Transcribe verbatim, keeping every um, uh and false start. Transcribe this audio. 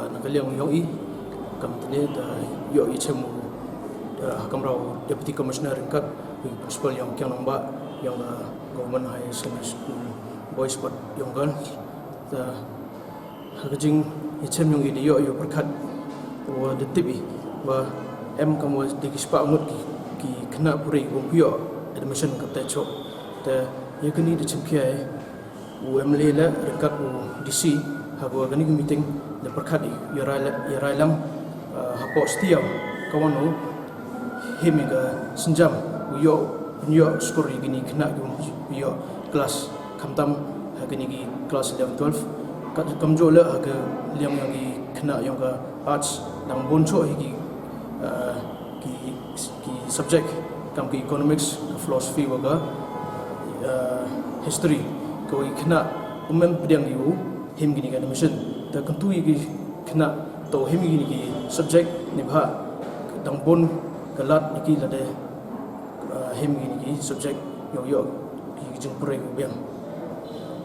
Na ka liang yong i, kam tæ da yoh i chem u, da ha kamra u Deputy Commissioner ryngkat u Principal yong Kiang Nangbah, yong ka Government Higher Secondary School, Boys bad yong Girls. Tæ ha ka jingyachem yong i da yoh i u pyrkhat wa da tip i wa em kamwa da ki spah ngut ki, ki khynnah puræ kiwa ym pu yoh admission kattæ chooh. Tæ ya kani da chimkhia i u MLA leh ryngkat u DC, hawa kani ka meeting da pyrkhat i ya rai, ya railang, ah, hapoh Stiaw, kawa no him i ka synjam u yoh, pynyoh skur ya kini khynnah kiwa ym pu yoh class, khamtam ha kini ki class eleven, twelve. Ka, kamjooh leh ha ka liang yong ki khynnah yong ka Arts, dang boon chooh hi ki, ah, ki, ki subject kam ki Economics, Philosophy wa ka, ah, History, kawa ki khynnah ym em pdiang i u him kini ka admission. Tæ kyntu ya ki khynnah toh him kini ki subject neibhah dang boon ka lad ya ki lada, ah, him kini ki subject yow yoh ki jingpuræ kiwa biang.